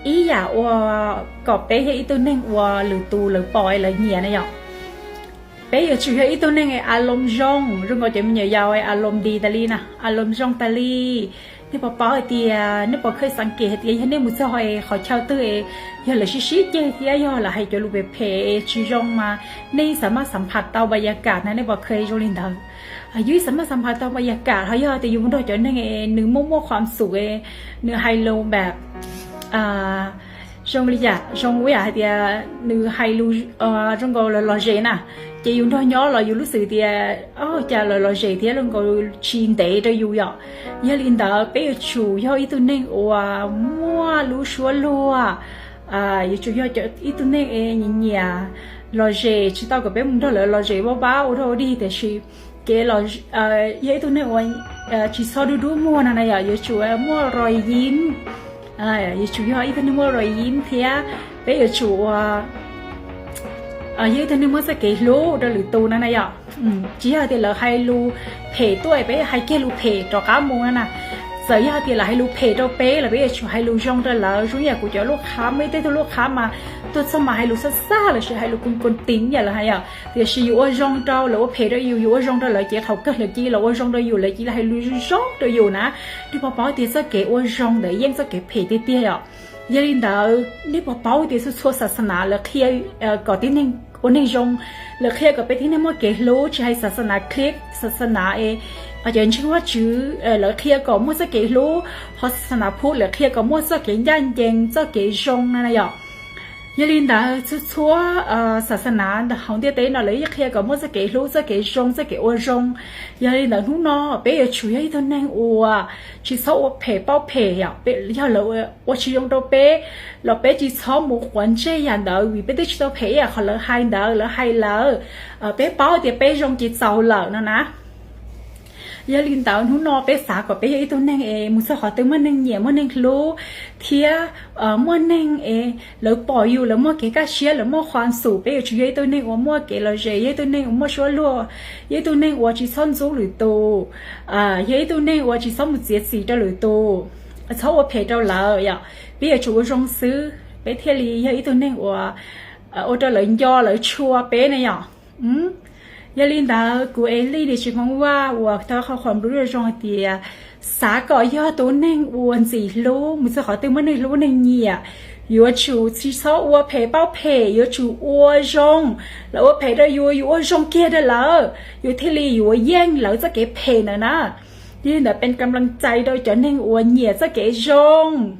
ib yam ua kom peb yog ib tug neeg uas lwm tus lawv pom lawv nyiam na yom. Peb yuav tsum yog ib tug neeg es a lom zoo, zoo nkaus cov me nyuam yaus es a lom di tas li na, a lom zoo tas li. Nej puas paub hais tias, nej puas kheev xav kev hais tias yog nej mus txog es qhov chaw twg es yog lawv sib sib ceg thiab yog lawv hais cov lus phem phem tsis zoo mas nej xav maj xav phaj tau npa yas kam na, nej puas kheev zoo li ntawd? Yus xav maj xav phaj tau npa yas kam, ho yog tias yus mus nrog cov neeg es nws muaj muaj qhuam xum es nws hais lus npam zoo li yam zoo ib yam hais tias nws hais lus zoo nkaus lawv lom zem na, ces yus nrog nyob los yus lub xwm tias o cas lawv lom zem thiab zoo nkaus tsis ntev rau yus yom. Yog li ntawd peb yuav tsum yog ib tug neeg uas muaj lub suab luag, yuav tsum yog ib tug neeg es nyiam nyiam lom zem, tsis tau kom peb mus nrog lawv lom zem vaj vab ua dog ua dig, tiam sis kev yog ib tug neeg uas tsis txhob dub dub muag no na yom, yuav tsum muaj roi yim, yuav tsum yog ib tug neeg muaj roi yim thiab peb yuav tsum ua yog ib tug neeg muaj txoj kev hlub rau lwm tus no na yom. Tsis yog tias lawv hais lus phem tuaj peb hais kiag lus phem rov qab mus no na. Txawm yog tias lawv hais lus phem rau peb los peb yuav tsum hais lus zoo rau lawv, zoo ib yam kuv cov lub qhab, muaj ib tug lub qhab mas tuaj txog mas hais lus xab xab lossis hais lus kos kos tis ib yam lawv hais yom. Tiam sis yus ua zoo rau lawv, ua phem rau yus, yus ua zoo rau lawv ces thaum kawg lawv cia li los ua zoo rau yus, lawv cia li hais lus zoo rau yus na. Nej puas paub tias txoj kev ua zoo ntawd yeej txoj kev phem tiag tiag yom. Yog li ntawd nej puas paub tias txhua txhua xas xas nas lawv qhia kom tib neeg ua neeg zoo, lawv qhia kom peb tib neeg muaj kev hlub, tsis hais xas xas nas Kris, xas xas nas es cov ntseeg Vajtswv lawv qhia kom muaj txoj kev hlub, ho xas xas nas Phuv lawv qhia kom muaj txoj kev ncaj ncees, txoj kev zoo na yom. Yog li ntawd txhua txhua xas xas nas ntawm hauv ntiaj teb no lawv yeej qhia kom muaj txoj kev hlub, txoj kev zoo, txoj kev ua zoo. Yog li ntawd hnub no peb yuav tsum yog ib tug neeg uas tsis txhob ua phem pauj phem yom. Yog lawv ua tsis zoo rau peb los peb tsis txhob mus quav ntsej yam ntawd, vim peb twb tsis tau phem ib yam qhov lawv hais ntawd, lawv hais lawv, peb paub tias peb zoo ces txaus lawm no na. Yog li ntawd hnub no peb xav kom peb yog ib tug neeg es mus txog qhov twg muaj neeg nyiam, muaj neeg hlub, thiab muaj neeg es lawv pom yus, lawv muaj kev kaj siab, lawv muaj qhuas xum, peb yuav tsum yog ib tug neeg uas muaj kev lom zem, yog ib tug neeg uas muaj suab luag, yog ib tug neeg uas tsis txhob ntxub lwm tus, yog ib tug neeg uas tsis txhob mus txiav txim rau lwm tus, txhob ua phem rau lawv yom. Peb yuav tsum ua zoo xwb peb thiaj li yog ib tug neeg uas ua rau lawv nco lawv tshua peb na yom. Yog li ntawd kuv Eli niam txiv Hmoob Vaj uas tau qhov qhuas nplua nuj zoo hais tias xav kom yog tus neeg uas ntxim hlub, mus txog qhov twg muaj neeg hlub neeg nyiam, yuav tsum tsis txhob ua phem pauj phem, yuav tsum ua zoo. Lawv ua phem rau yus, yus ua zoo kiag rau lawv, yus thiaj li yuav yeej lawv txoj kev phem ntawd na. Yog li ntawd peb kam laj cai rau cov neeg uas nyiam txoj kev zoo.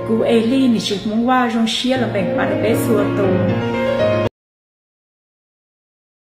Kuv Eli niam txiv Hmoob Vaj zoo siab los pem pab rau peb txhua tus.